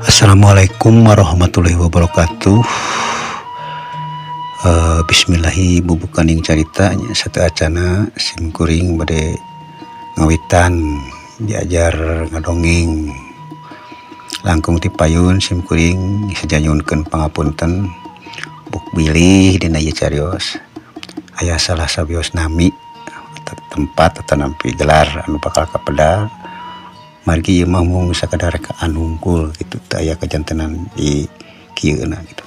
Assalamualaikum warahmatullahi wabarakatuh. Bismillahi bubukaning carita nya sateuacana sim kuring bade ngawitan diajar ngadongeng langkung ti payun sim kuring sajanyunkeun pangapunten buk bilih dina ieu carios aya salah sawios nami tempat atanampi gelar anu bakal kapedal margi ieu mah mung sakadar rekaan hungkul kitu teu aya kajantenan di kieuna gitu.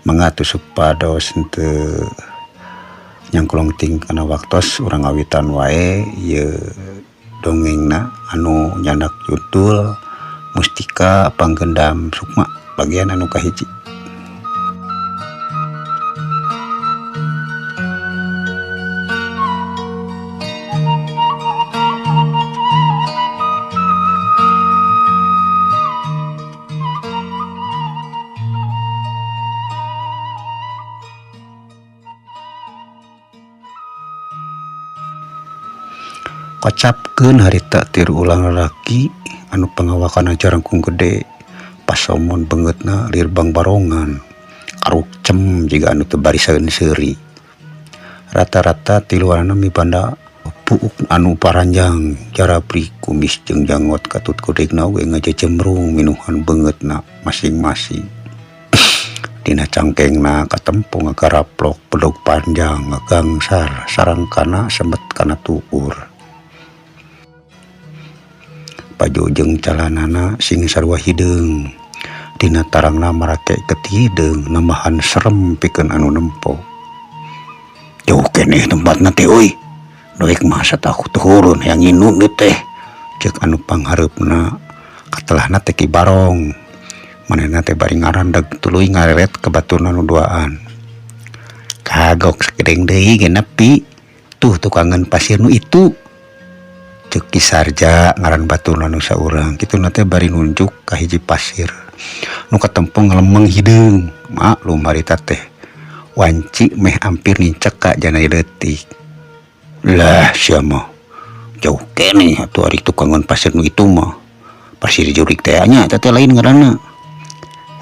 Mangga atuh supados henteu nyangklong ting kana waktos urang ngawitan wae ieu dongengna anu nyandak judul Mustika Panggendam Sukma bagian anu kahiji. Kocapkeun harita tiru ulang lalaki anu pangawakan jarangkung gede pasomon beungeutna lirbang barongan karukcem jiga anu teu bariseun seuri. Rata-rata tiluanana mibanda puuk anu paranjang jarabri kumis jeung janggot katut kodegna oge ngajejemrung minuhan beungeutna masing-masing. Dina cangkengna katempo ngagaraplok bedog panjang ngagangsar sarangkana semet kana tuur. Baju jeung calanana sing sarua hideung dina tarangna marake getih hideung nambahan serem pikeun anu nempo. Jauh keneh tempatna teh euy, doek mah satakut turun hayang nginum ieu teh ceuk anu panghareupna katelahna teh Ki Barong. Manehna teh bari ngarandeg tuluy ngareret ka baturna nu duaan. Kagok sakedeng deui ge nepi tuh tukangan pasir nu itu. Ceuk Ki Sarja ngaran baturna nu saurang kituna teh bari nunjuk ka hiji pasir nu katempo ngalemeng hideung. Maklum harita teh wanci meh ampir nincek ka jana leutik. Lah sia mah jauh keneh atuh ari tukangan pasir nu itu mah. Pasir jurik teh nya eta teh lain ngaranna.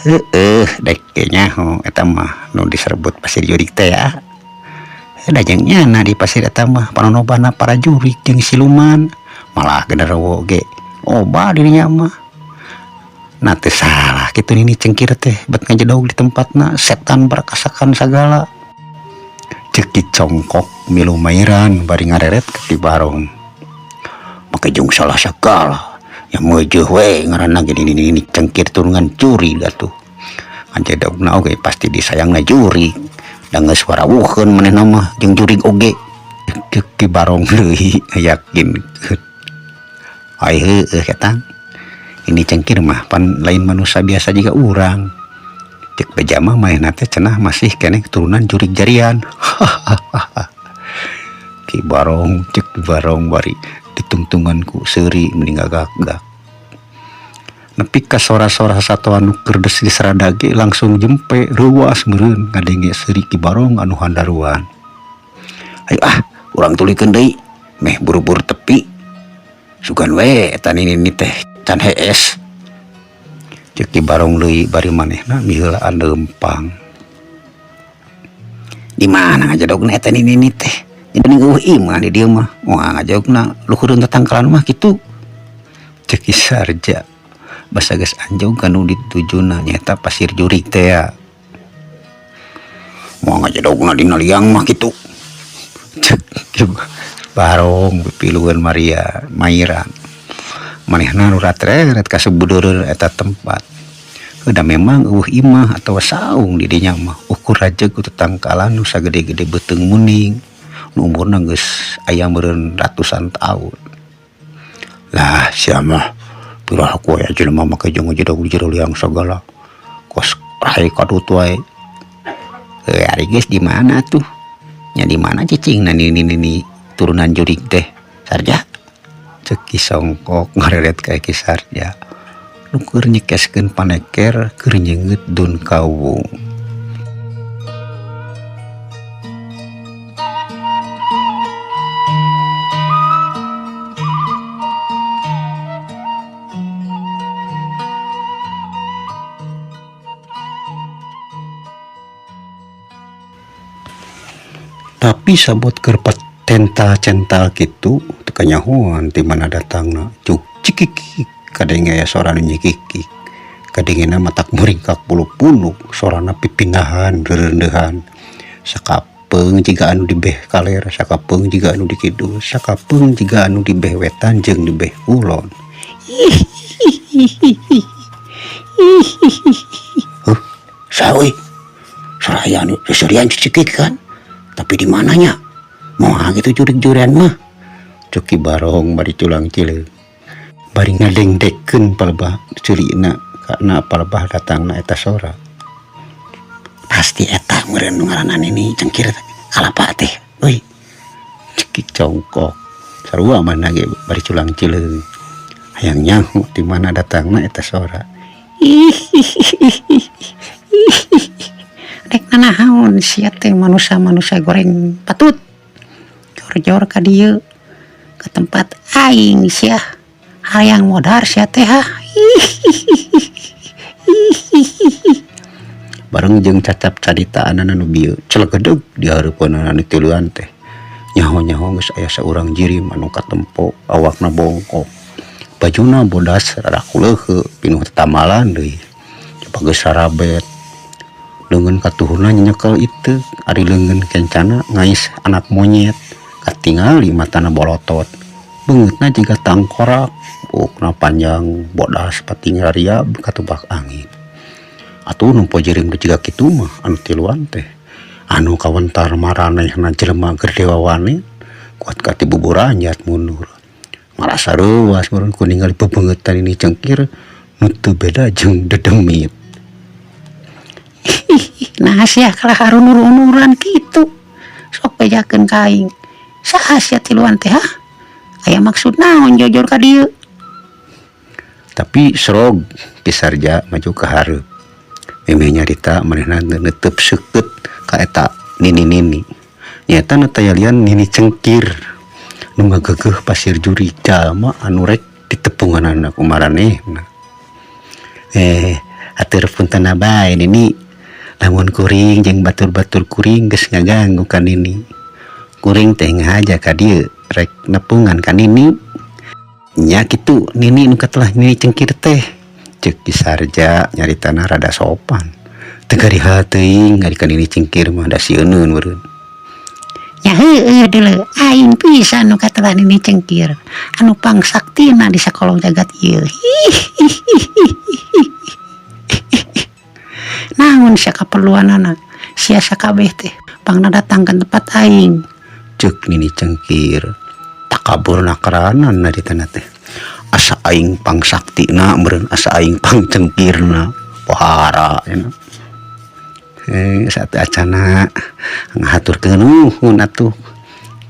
Heueuh dek ge nyaho eta mah nu diserbut pasir jurik teh ya. Da jeung nyana di pasir eta mah panonobana para jurik jeung siluman malah genderuwo ge loba dirinya mah. Nah teu salah kitu nini cengkir teh bet ngajedog di tempatna setan barakasakan sagala. Ceuk Ki Congkok milu mairan bari ngareret ka Ki Barong. Make jeung salah sagala nya meujeuh we ngaranna ge nini cengkir turunan curi atuh. Ngajedogna oge pasti disayangna jurik. Da geus warawuheun manehna mah jeung jurig oge. Ceuk Ki Barong deui ngayakinkeun. Ai heueuh eta. Ini cengkir mah pan lain manusia biasa jiga urang. Ceuk beja mah manehna teh cenah masih keneh keturunan jurig jarian. Ki Barong ceuk Ki Barong bari ditungtungan ku seuri mending gagak-gag. Nepi ka sora-sora sasatoan nu keur geus diserada ge langsung jempe reuas meureun ngadenge seuri Ki Barong anu handaruan. Ayo ah urang tuluykeun deui meh buru-buru tepi. Sugan we eta nini teh can hees. Ceuk Ki Barong deui bari manehna miheulaan leumpang. Di mana ngajedogna eta nini teh? Jadi eueuh imah di dieu mah. Moal ngajogna luhureun tatangkalan mah kitu. Ceuk Ki Sarja basa geus anjog ka nu ditujuna nyaeta pasir jurik teh ya. Moal ngajedogna dina liang mah kitu. Ceuk Ki Barong pipilueun Maria Mairan. Manehna nu ratreret ka sabudeureun eta tempat. Da memang eueuh imah atawa saung di dinya mah ukur rajeg ku tetangkalan nu sagede-gede beuteung muning. Nu umurna geus aya meureun ratusan taun. Lah sia mah piraha ku aya jelema make jeung ngajedog di jero liang sagala. Kos rahe kadut wae. Heuh ari geus di mana tuh? Nya di mana cicingna nini turunan jurig teh? Sarja. Ceuk Ki Songkok ngareret ka Ki Sarja. Nu keur nyekeskeun paneker keur nyeungeut dun kawung. Tapi sabot keur patental-cental kitu teu kanyahoan ti mana datangna cuk cikikik kadenge aya sora nu nyikikik. Kadengena matak muringkak bulu punuk sorana pipindahan reureuhan sakapeung jiga anu di beh kaler sakapeung jiga anu di kidul sakapeung jiga anu di beh wetan jeung di beh kulon. Huh, saha euy? Sora aya anu seuseurian cicikik kan? Tapi di mananya? Moal kitu jurig-jurian mah. Cuk Ki Barong bari culang cileung. Bari ngadengdekkeun palebah ceulina kana palebah datangna eta sora. Pasti eta meureun nu ngaranna Nini Cengkir kalapa teh euy. Cek Ki Congkok. Sarua manehna ge bari culang cileung. Hayang nyaho ti mana datangna eta sora. Dek nanaon sia teh manusia-manusia goreng patut. Jor-jor ka dieu ka tempat aing sia. Hayang modar sia teh ha. Bareng jeung cacap caritaanana nu bieu celegedeg di hareupeunana nu tiluan teh. Nyaho-nyaho geus aya saurang jirim anu katempo awakna bongkok. Bajuna bodas rada kuleuheu pinuh tetamalan deui. Coba geus sarabet. Leungeun katuhurna nyekel iteuk, ari leungeun kencana ngais anak monyet. Katingali matana bolotot. Beungeutna jiga tangkorak, buukna panjang bodas patingraria katebak angin. Atuh nempo jirim teh jiga kitu mah anu tiluan teh. Anu kawentar maranehna jelema keur dewa wani kuat ka ti buburanjat mundur. Marasa reuas meureun ku ningali bebeungeutan Nini Cengkir nu teu beda jeung dedemit. Nah sia kalah harunur-unuran kitu. Sok bejakeun ka aing. Saha sia tiluan teh ha? Aya maksud naon jojor ka dieu? Tapi serog Ki Sarja maju ka hareup. Memeh nyarita manehna neuteub seukeut ka eta nini-nini. Nyaeta nu tayalian Nini Cengkir nu ngagegeuh pasir jurig jalma anu rek ditepunganana ku maranehna. Atur punten bae Nini. Lamun kuring jeung batur-batur kuring geus ngaganggu ka Nini. Kuring teh ngahaja ka dieu rek nepungan ka Nini. Nya kitu Nini nu katelah Nini Cengkir teh. Ceuk Ki Sarja nyaritana rada sopan. Teu garihal teuing ari ka Nini Cengkir mah da sieuneun meureun. Nya heueuh deuleu aing pisan nu katelah Nini Cengkir anu pangsaktina di sakolong jagat ieu. Naon sia kaperluanana sia sakabeh teh pangna datang ka tempat aing. Ceuk Nini Cengkir takaburna keranan naritana teh. Asa aing pangsaktina meureun asa aing pangcengkirna pohara cenah. Satu acana ngahaturkeun nuhun atuh.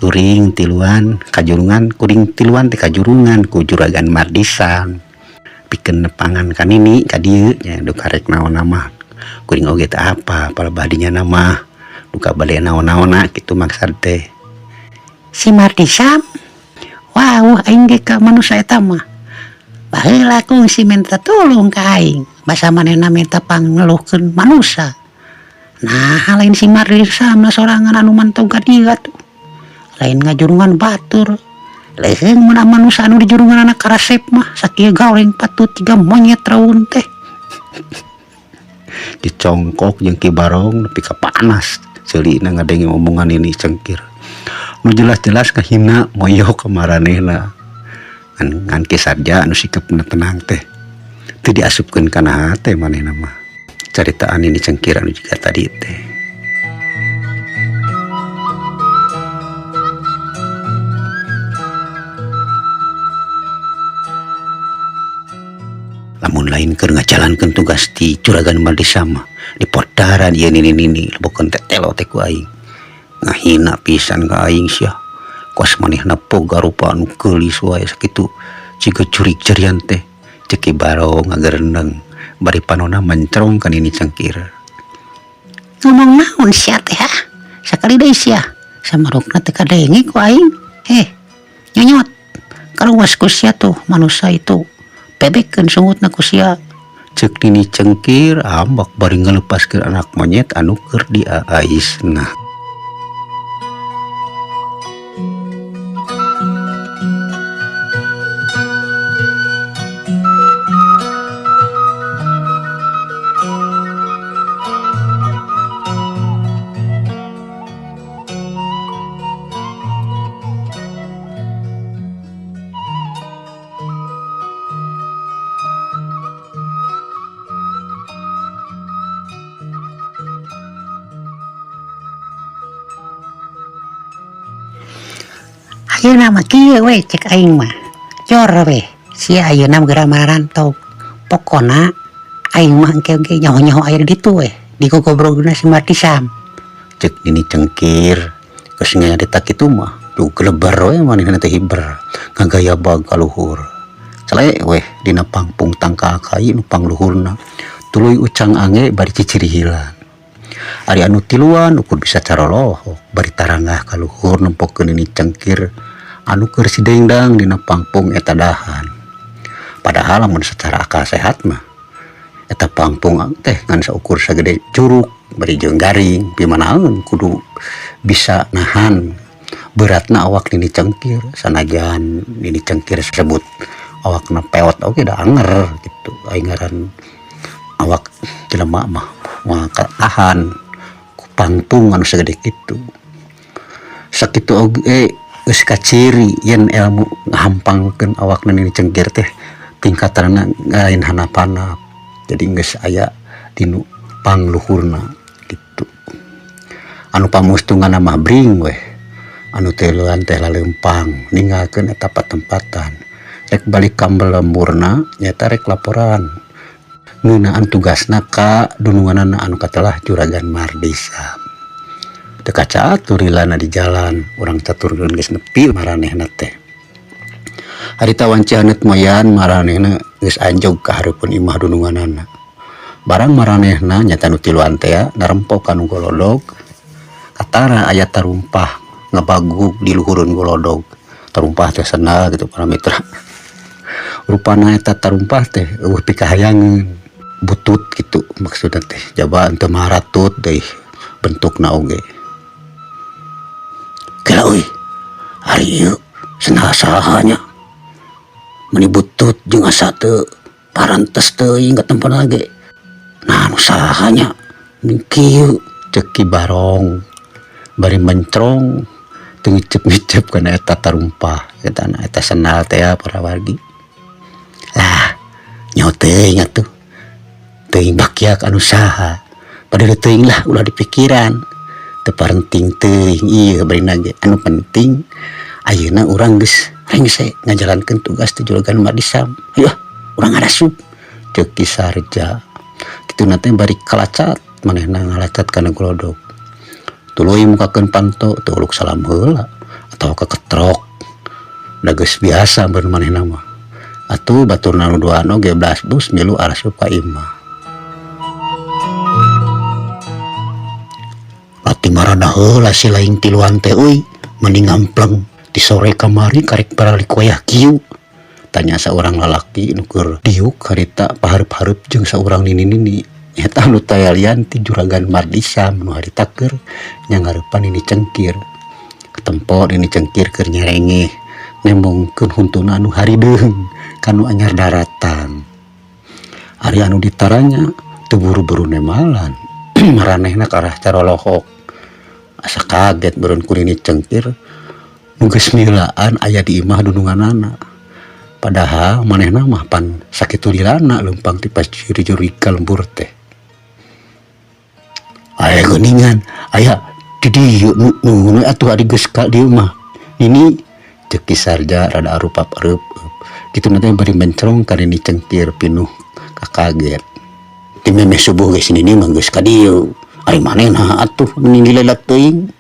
Kuring tiluan kajurungan kuring tiluan teh kajurungan ku juragan Mardisan. Pikeun nepangan ka Nini ka dieu nya duka rek naon mah. Kuring oge teu apa palebah dinya mah duka bade naon-naonna kitu maksad teh. Si Mardisam wah aing ge ka manusia eta mah. Baheula kungsi minta tulung ka aing basa manehna minta pangngeluhkeun manusia. Nah lain si Mardisam sorangan anu mantog ka dieu atuh. Lain ngajurungan batur. Leuheung mun manusia anu dijurunganana karasep mah sakieu goreng patut jiga monyet raun teh. Dicongkok jeung Ki Barong nepi ka panas ceulina ngadenge omongan Nini Cengkir. Nu jelas-jelas kahina moyok ka maranehna. Ngan Ki Sarja anu sikepna tenang teh teu diasupkeun kana hate manehna mah. Caritaan Nini Cengkir anu jiga tadi teh. Lamun lain keur ngajalankeun tugas ti juragan Mardisam mah dipodaran ieu nini-nini lebokeun tetelo teh ku aing. Ngahina pisan ka aing sia. Kos manehna boga rupa anu geulis wae sakitu jiga jurig jarian teh. Ceuk Ki Barong ngagerendeng bari panona mencerong ka Nini Cengkir. Ngomong naon sia teh ha? Sakali deui sia samarukna teh kadenge ku aing. Nyonyot. Kaluas ku sia tuh manusia itu. Bebekeun sungutna ku sia. Ceuk Nini Cengkir ambek bari ngalepaskeun anak monyet anu keur diaaisna. Ayeuna mah kieu we cek aing mah. Cor we sia ayeuna geura marantau. Pokona aing mah engke ge nyaho-nyaho aya di ditu we di gogobrogna si Mardisam. Cek Nini Cengkir geus nyarita kitu mah duh geleber we manehna teh hiber ngagayabag ka luhur. Cele weh dina pangpung tangkal kai nu pangluhurna tuluy ucang ange bari cicirihilan. Ari anu tiluan ukur bisa carolohok bari tarangah ka luhur nempokeun Nini Cengkir anu keur sidengdang dina pangpung eta dahan. Padahal lamun secara akal sehat mah eta pangpung teh ngan saukur sagede curug bari jeung garing pimanaeun kudu bisa nahan beratna awak Nini Cengkir sanajan Nini Cengkir sebut awakna peot oge da anger gitu aing ngaran awak jelema mah moal katahan ku pangpung anu sagede kitu. Sakitu oge geus kaciri yen ilmu ngahampangkeun awakna Nini Cengkir teh tingkatanna lain hanap-hanap. Jadi geus aya dinu pangluhurna gitu. Anu pamustunganna mah bring weh. Anu tiluan teh laleumpang ninggalkeun eta patempatan. Rek balik ka lemburna nyaeta rek laporan ngeunaan tugasna ka dununganana anu katelah Juragan Mardisam. Teu kacatur lilana di jalan urang caturkeun geus nepi maranehna teh. Harita wanci haneut moyan maranehna geus anjog ka hareupeun imah dununganana. Barang maranehna nyata nu tiluan teh narempo ka nu golodog katara aya tarumpah ngabagug di luhureun golodog. Tarumpah teh sendal gitu para mitra. Rupana eta tarumpah teh eueuh pikahayangeun butut gitu maksudna teh jaba teu maratut deui bentukna oge. Kela euy ari ieu sendal saha nya meni butut jeung asa teu parantes teuing ka tempatna ge. Nah nu saha nya meni kieu ceuk Ki Barong bari mencrong teu ngiceup-ngiceup kana eta tarumpah eta na eta sendal teh para wargi. Lah nyaho teuing atuh teuing bakyak anu saha padahal teuing lah ulah dipikiran teu parenting teuing ieu barina ge anu penting ayeuna urang geus rengse ngajalankeun tugas ti Juragan Mardisam. Hayu ah urang ngarasup ceuk Ki Sarja. Kituna teh bari kalacat manehna ngalacat kana golodog. Tuluy mukakeun panto teu uluk salam heula atawa keketrok da geus biasa beureun manehna mah. Atuh baturna nu duaan oge blasbus milu arasup ka imah. Ati marana heula si laing tiluan teh euy mending ngampleng di sore kamari karek baralik wayah kieu. Tanya saurang lalaki nu keur diuk harita pahareup-hareup jeung saurang nini-nini. Eta nu tayalian ti Juragan Mardisam nu harita keur nyangareupan Nini Cengkir. Katempo Nini Cengkir keur nyerengeh nembongkeun huntuna anu harideung kanu anyar daratan. Ari anu ditaranya teu buru-buru nemalan maranehna ka arah carolohok. Asa kaget beureun ku Nini Cengkir nu geus milaan aya di imah dununganana. Padahal manehna mah pan sakitu lilana leumpang ti pacuri-juri ka lembur teh. Aya geuningan aya di dieu nu atuh ari geus ka dieu mah. Nini ceuk Ki Sarja rada arupap-areup. Kituna teh bari mencrong ka Nini Cengkir pinuh kakaget. Ti memeh subuh geus Nini mah geus ka dieu. Ari manehna atuh meni lila teuing.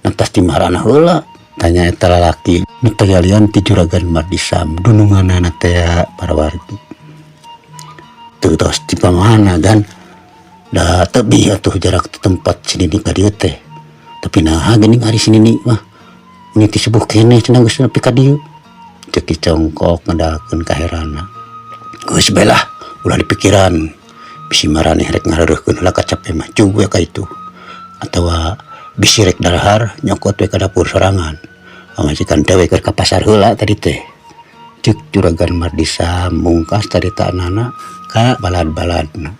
Nantas ti marana heula tanya eta lalaki nu tayalian ti Juragan Mardisam dununganana teh para wargi. Teu tos ti pamana gan da tebih atuh jarak ti tempat si Nini ka dieu teh. Tapi naha geuning ari si Nini mah meni ti subuh keneh cenah geus nepi ka dieu. Ceuk Ki Congkok ngedalkeun kaherana. Geus bae lah ulah dipikiran bisi maraneh rek ngareureurkeun heula kacape mah jug we ka itu. Atawa bisi rek darahar nyokot we ka dapur sorangan. Pamajikan teh we keur ka pasar heula tadi teh. Ceuk Juragan Mardisam mungkas caritaanana ka balad-baladna.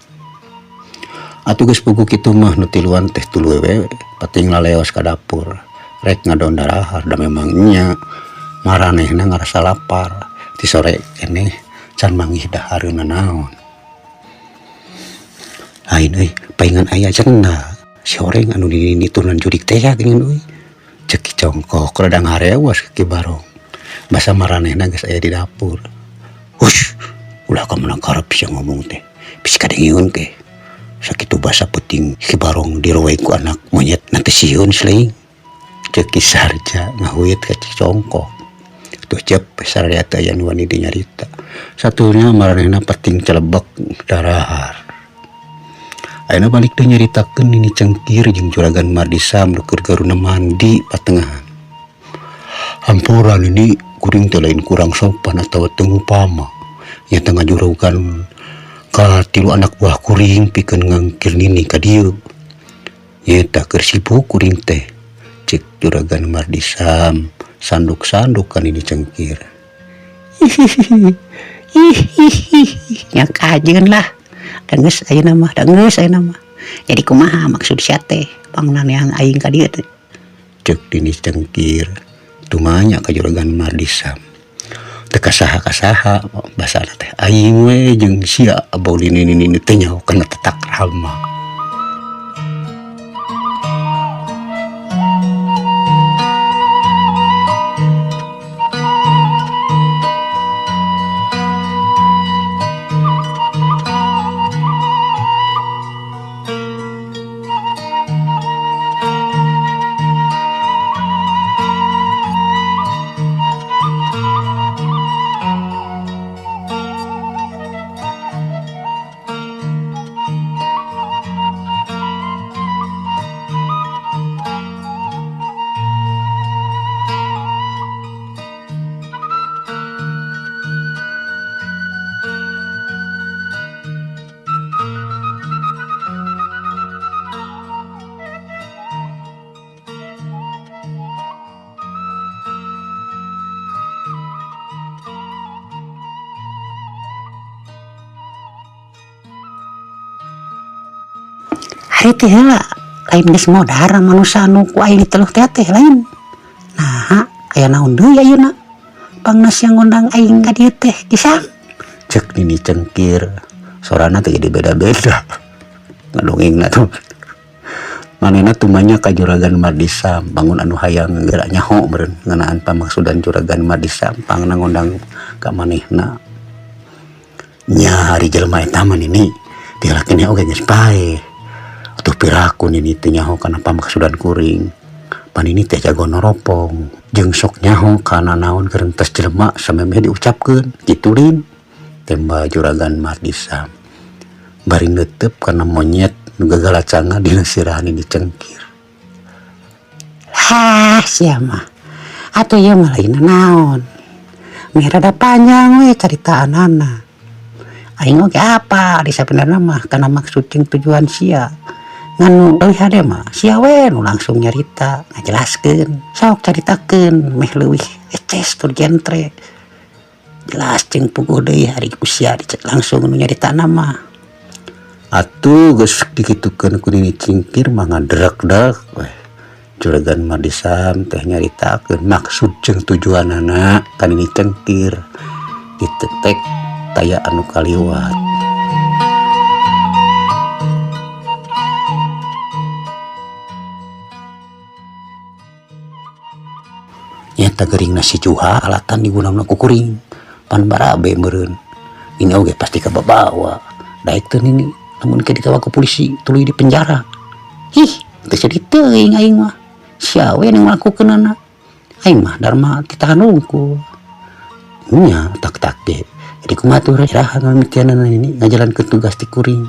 Atuh geus puguh kitu mah nu tiluan teh tuluy we pating laleos ka dapur rek ngadon darahar da memang nya maranehna ngarasa lapar ti sore keneh can manggih dahareun nanaon. Lain euy paingan aya cenah si horeng anu nini turunan jurik teh geuningan euy. Ceuk Ki Congkok rada ngarewas ka Ki Barong. Basa maranehna geus aya di dapur. Hush, ulah ka mana karep sia ngomong teh. Bisi kadengeun ke. Sakitu basa peuting Ki Barong dirowe ku anak monyet nanti sieun selaing. Ceuk Ki Sarja ngahuyet ka Ki Congkok. Tuh cep sararea teh aya nu wani dinyarita. Satunya maranehna peting celebek darahar. Ayeuna balik deui nyaritakeun Nini Cengkir jeung Juragan Mardisam nu keur garuna mandi patengahan. Hampura Nini, kuring teh lain kurang sopan atawa teu ngupama. Nyata ngajurugan ka tilu anak buah kuring pikeun ngangkir Nini ka dieu. Nyata keur sibuk kuring teh. Cek Juragan Mardisam sanduk-sanduk ka Nini Cengkir. Hihihi, nya kajeun lah. Da geus ayeuna mah, da geus ayeuna mah. Jadi kumaha maksud sia teh pangna neang aing ka dieu teh? Cek Nini Cengkir tumanya ka Juragan Mardisam. Teu kasaha-kasaha basana teh aing we jeung sia bau nini nini teh nyaho kana tetak rama. Hari teh heula lain geus modar manusa anu ku aing diteluh teh teh lain. Naha aya naon deui ayeuna? Pangna sia ngondang aing ka dieu teh kisah. Cek Nini Cengkir sorana teh jadi beda-beda. Ngadongengna tuh. Manehna tumanya ka Juragan Mardisam bangun anu hayang geura nyaho meureun ngeunaan pamaksudan Juragan Mardisam pangna ngondang ka manehna. Nya ari jelema eta mah Nini dilakeun oge geus paeh. Atuh piraku Nini teh nyaho kana pamaksudan kuring. Pan Nini teh jago noropong jeung sok nyaho kana naon gerentes jelema samemeh diucapkeun kitu lin. Tembak Juragan Mardisam bari neuteup kana monyet nu gagalacanga dina sirah Nini Cengkir. Hah, sia mah. Atuh ieu mah lain naon. Meh rada panjang we caritaanana. Aing oge apa di sabenerna mah kana maksud jeung tujuan sia. Ngan leuwih hade mah sia we nu langsung nyarita ngajelaskeun. Sok caritakeun meh leuwih eces tur jentre. Jelas jeung puguh deui ari ku sia dicek langsung nu nyaritana mah. Atuh geus dikitukeun ku Nini Cengkir mah ngaderek-derek weh. Juragan Mardisam teh nyaritakeun maksud jeung tujuanana ka Nini Cengkir. Ditetek taya anu kaliwat. Nyata geuringna si Juha alatan digunakeun ku kuring. Pan barabe meureun. Ini oge pasti kababawa. Daek teu Nini lamun ke dikawa ku polisi tuluy di penjara. Ih, teu sedih teuing aing mah. Sia we nu ngalakukeunana. Aing mah darma ditahan hungkul. Nya tak-tak ge. Jadi kumaha tuh iraha ngamitianana Nini ngajalankeun tugas ti kuring.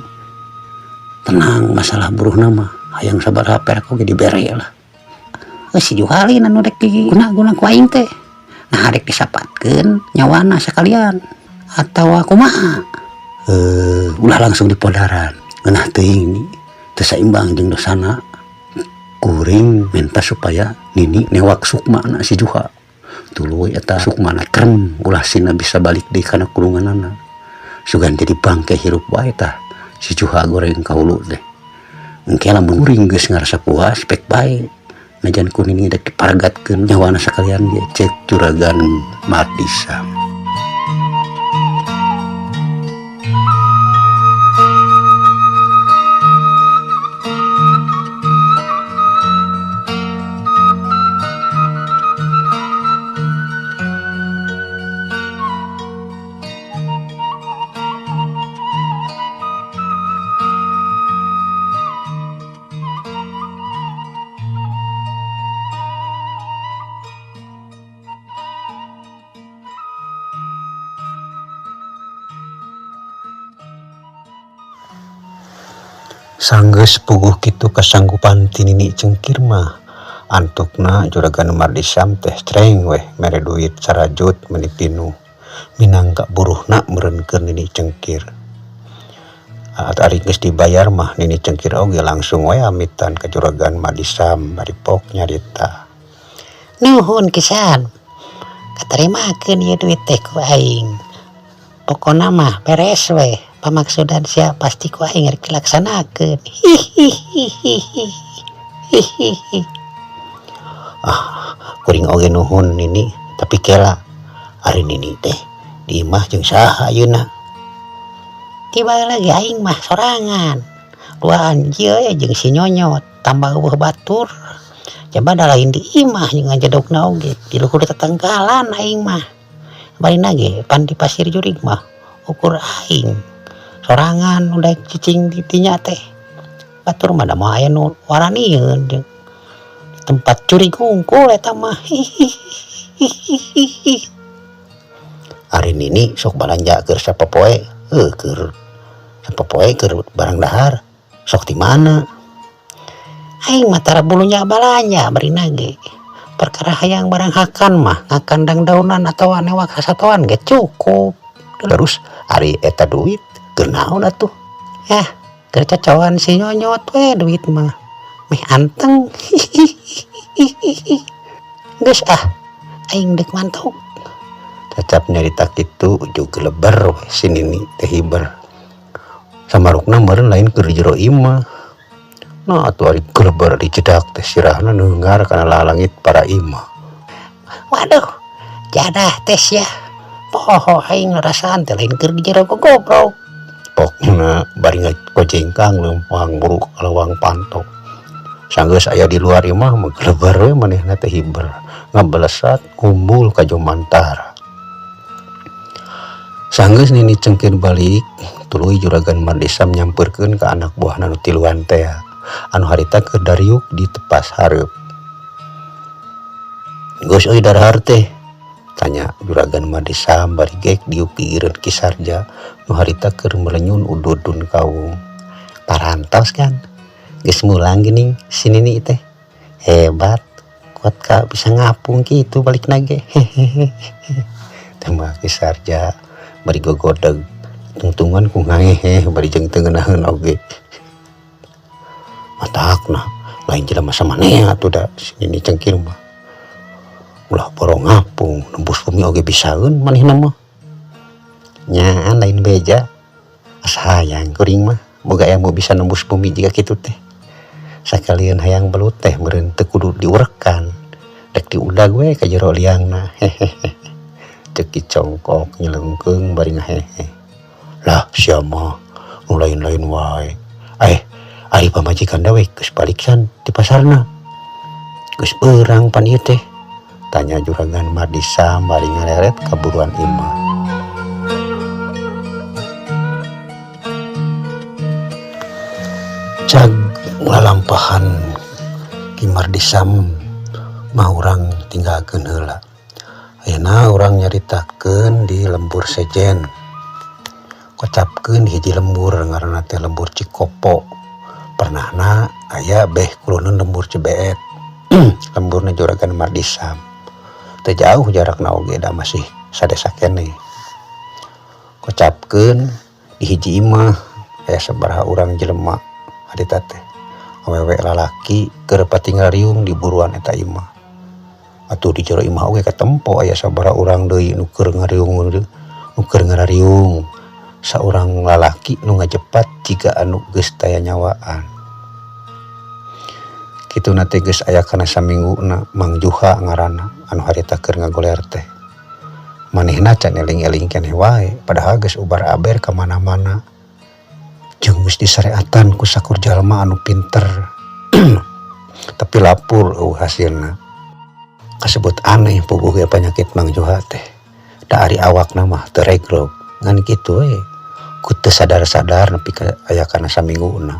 Tenang masalah buruhna mah hayang sabaraha perak oge dibere lah. Si Juha lain anu rek diguna-guna ku aing teh. Nah rek disapatkeun nyawana sakalian atawa kumaha? Ulah langsung dipodaran. Ngeunah teuing ni teu saimbang jeung dosana. Kuring minta supaya Nini newak sukmana si Juha. Tuluy eta sukmana krem ulah sina bisa balik deui kana kurunganana. Sugan jadi bangke hirup wae tah si Juha goreng ka hulu teh. Engke lamun kuring geus ngarasa puas pek bae. Najan ku Nini dek dipargatkeun nyawana sakalian ge cek Juragan Mardisam. Sanggeus puguh kitu kasanggupan ti Nini Cengkir mah antukna Juragan Mardisam teh creng weh mere duit sarajut meni pinuh minangka buruhna meureun keur Nini Cengkir. Ari geus dibayar mah Nini Cengkir oge langsung we amitan ka Juragan Mardisam bari pok nyarita. Nuhun kisan katarimakeun ieu duit teh ku aing. Pokona mah beres weh pamaksudan sia pasti ku aing rek dilaksanakeun. Hihihihihi. Hihihi. Ah, kuring oge nuhun Nini, tapi kela ari Nini teh di imah jeung saha ayeuna? Tiba lagi aing mah sorangan. Duaan ieu we jeung si Nyonyot tambah eueuh batur. Jaba da lain di imah jeung ngajedogna oge di luhur tetanggalan aing mah. Barina ge pan di pasir jurig mah ukur aing. Sorangan udah cicing di dinya teh. Batur mah da moal aya nu waranieun jeung di tempat jurig hungkul eta mah. Hihihihihi. Ari Nini sok balanja keur sapopoe, heuh keur sapopoe keur barang dahar sok ti mana? Aing mah tara bulunya balanja barina ge. Perkara hayang barang hakan mah ngakandang daunan atawa newak sasatoan ge cukup. Terus ari eta duit keur naon atuh? Yah, keur cocoan si Nyonyot we duit mah. Meh anteng. Hihihihihi. Geus ah, aing deuk mantuk. Cacap nyarita kitu ujug geleber we si Nini teh hiber. Samarukna meureun lain keur di jero imah. Nah atuh ari geleber dijedak teh sirahna neunggar kana lalangit para imah. Waduh, jadah teh sia. Poho aing ngarasaan teh lain keur di jero gogobrok. Pokna bari ngakojengkang leumpang buruk kalewang panto. Sanggeus aya di luar imah mah geleber we manehna teh hiber. Ngabalesat ngumbul ka jomantara. Sanggeus Nini Cengkir balik, tuluy Juragan Mardisam nyamperkeun ka anak buahna nu tiluan teh anu harita keur dariuk di tepas hareup. Geus euy darahar teh? Tanya Juragan Mardisam bari gek diuk gigireun Ki Sarja nu harita keur melenyun ududun kawung. Parantos kan? Geus mulang geuning si Nini teh. Hebat, kuat ka bisa ngapung kitu balikna ge. Hehehe. Tembak Ki Sarja bari gogodeg tungtungan ku ngaheheh bari jeung teu ngeunaheun oge. Matakna lain jelema samanea atuh da si Nini Cengkir mah. Ulah boro ngapung nembus bumi oge bisaeun manehna mah. Nyaan lain beja. Asa hayang kuring mah boga ilmu bisa nembus bumi jiga kitu teh. Sakalian hayang belut teh meureun teu kudu diurekan. Rek diudag we ka jero liangna. Hehehe. Ceuk Ki Congkok nyelengkeung bari ngahehe. Lah sia mah nu lain-lain wae. Ari pamajikan dewek geus balik can ti pasarna. Geus beurang pan ieu teh? Tanya Juragan Mardisam bari ngareret ka buruan imah. Cag lalampahan Ki Mardisam mah urang tinggalkeun heula. Ayeuna urang nyaritakeun di lembur sejen. Kocapkeun hiji lembur ngaranna teh lembur Cikopo. Pernahna aya beh kuloneun lembur Cibeet. Lemburna Juragan Mardisam. Teu jauh jarakna oge da masih sadesa keneh. Kocapkeun di hiji imah aya sabaraha urang jelema harita teh. Awewe lalaki keur patinggal riung di buruan eta imah. Atuh di jero imah oge katempo aya sabaraha urang deui nu keur ngariung, nu keur ngarariung. Saurang lalaki nu ngajepat jiga anu geus taya nyawaan. Kituna teh geus aya kana samingguna Mang Juha ngaranna anu harita keur ngagoler teh. Manehna can eling-eling keneh wae padahal geus ubar-aber ka mana-mana. Jeung geus disareatan ku sakur jalma anu pinter. Tapi lapur eueuh hasilna. Kasebut aneh puguh ge panyakit Mang Juha teh. Da ari awakna mah teu regrog. Ngan kitu we. Ku teu sadar-sadar nepi ka aya kana samingguna.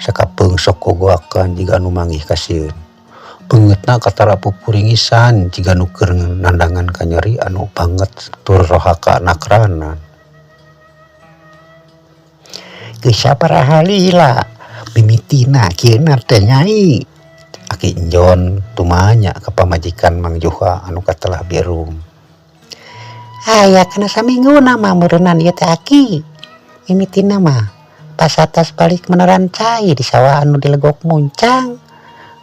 Sakapeung sok gogoakan jiga anu manggih kasieun. Beungeutna katara pupuringisan jiga nu keur nandangan kanyeri anu banget tur rohaka nakranan. Geus sabaraha lila Mimitina kieuna teh Nyai. Aki Enjon tumanya ka pamajikan Mang Juha anu katelah Birum. Aya kana samingguna mah meureunnan ieu teh Aki. Mimitina mah pas atas balik meneran cai di sawah anu dilegok muncang.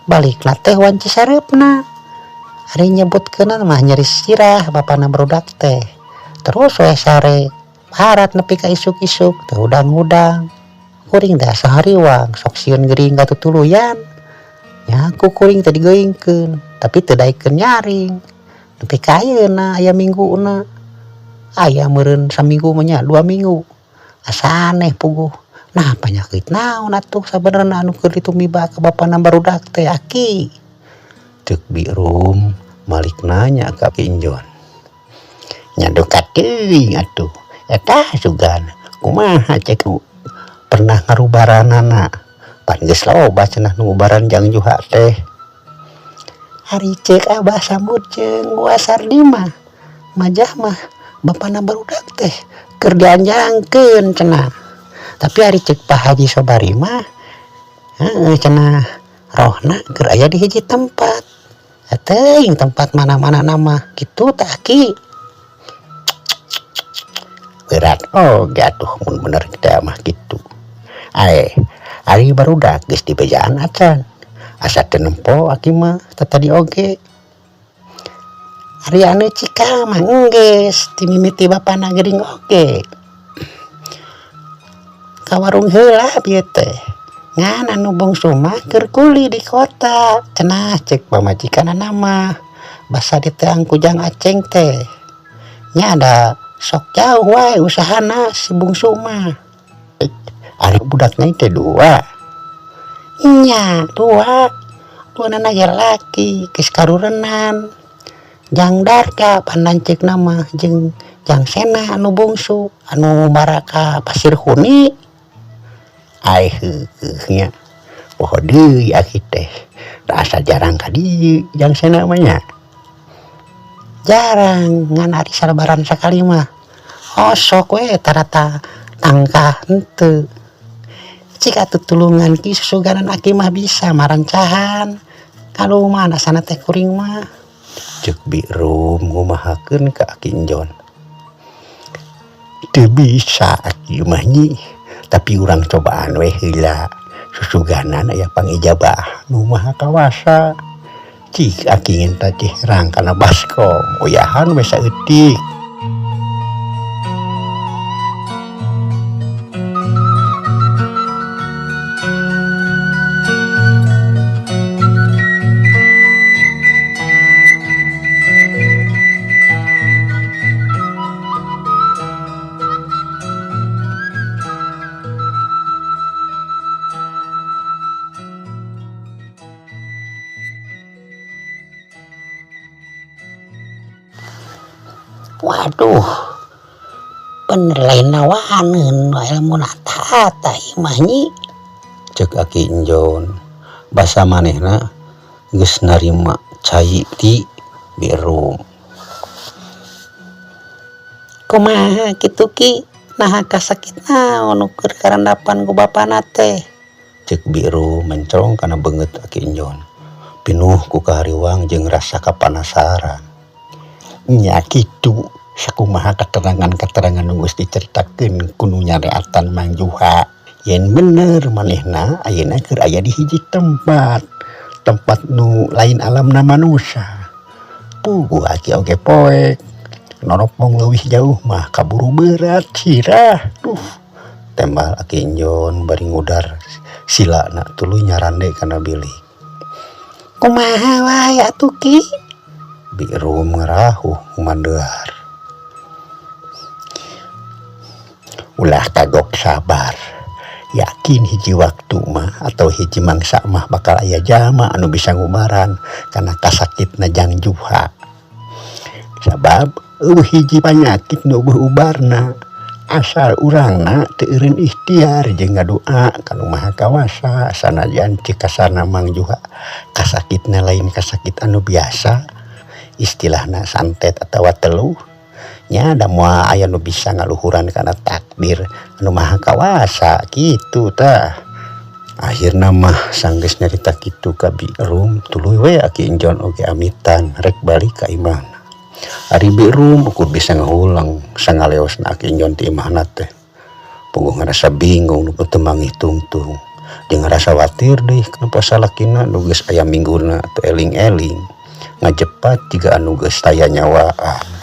Balikna teh wanci sareupna. Ari nyebutkeunna mah nyeri sirah bapana barudak teh. Terus we sare barat nepi ka isuk-isuk teu hudang-hudang. Kuring teh asa hariwang sok sieun gering katutuluyan. Nya ku kuring teh digeuingkeun tapi teu daekeun nyaring. Nepi ka ayeuna aya mingguna. Aya meureun saminggu mah nya 2 minggu. Asa aneh puguh. Nah panyakit naon atuh sabenerna anu keur ditumiba ka bapana barudak teh Aki. Ceuk Birum malik nanya ka Aki Enjon. Nya duka teuing atuh eta sugan kumaha cek nu pernah ngarubaranana. Pan geus loba cenah nu ngubaran Jang Juha teh. Ari ceuk Abah Sambut jeung Wa Sardi mah majah mah bapana barudak teh keur dianjangkeun cenah. Tapi ari ceuk Pak Haji Sobari mah heueuh cenah rohna keur aya di hiji tempat. Teuing tempat mana-mana nama kitu tah Aki. Berat oge atuh mun bener teh mah kitu. Ae, ari barudak geus dibejaan acan. Asa teu nempo aki mah tatadi oge. Ari anu cikal mah enggeus ti mimiti bapana gering oge. Ka warung heula bieu teh. Ngan anu bungsu mah keur kuli di kota cenah ceuk pamajikanana mah. Basa diteang ku Jang Aceng teh. Nya da sok jauh wae usahana si bungsu mah. Ari budakna teh dua. Nya dua. Duanana ge laki geus karurenan. Jang Darga pan lanceukna mah jeung Jang Sena anu bungsu anu bara ka Pasir Huni. Ai heueuh nya. Poho deui aki teh. Da asa jarang ka dieu Jang Sena mah nya. Jarang ngan ari salebaran sakali mah osok we tarata tangkah henteu. Cik atuh tulungan ki susuganan aki mah bisa marancahan. Kaluman asana teh kuring mah. Ceuk Birum ngumahakeun ka Aki Enjon. Teu bisa aki mah nyi, tapi urang cobaan we heula. Susuganan aya pangijabah nu maha kawasa. Cik aki ngenta teh herang kana baskom, uyahan we saeutik. Waduh, bener lain nawaneun ilmu tata ieu mah nyi. Ceuk Aki Enjon basa manehna geus narima cai ti Birum. Kumaha kitu Ki? Naha kasakit naon nu keur karandapan ku bapana teh? Ceuk Birum mencrong kana beungeut Aki Enjon. Pinuh ku kahariwang jeung rasa kapanasaran. Nya kitu sakumaha keterangan-keterangan nu geus dicaritakeun ku nu nyareatan Mang Juha. Yen bener manehna ayeuna keur aya di hiji tempat, tempat nu lain alamna manusia. Puguh aki oge poek noropong leuwih jauh mah kaburu berat sirah. Duh, tembal Aki Enjon bari ngudar silana tuluy nyarande kana bilik. Kumaha wae atuh Ki? Birum ngarahuh ngumandear. Ulah kagok sabar. Yakin hiji waktu mah atau hiji mangsa mah bakal aya jalma anu bisa ngubaran kana kasakitna Jang Juha. Sabab eueuh hiji panyakit nu eueuh ubarna. Asal urangna teu eureun ikhtiar jeung ngadoa ka Nu Maha Kawasa sanajan cek kasarna Mang Juha kasakitna lain kasakit anu biasa. Istilahna santet atawa teluh. Nya da moal aya nu bisa ngaluhuran kana takdir anu Maha Kawasa kitu tah. Akhirna mah sanggeus nyarita kitu ka Bi Rum, tuluy we Aki Injon oge amitan rek balik ka imahna. Ari Bi Rum ukur bisa ngahuleng sangaleosna Aki Injon ti imahna teh. Puguh ngarasa bingung nu teu manggih tungtung. Jeung ngarasa watir deui kana salakina nu geus aya mingguna teu eling-eling. Ngajepat jiga anu geus taya nyawaan.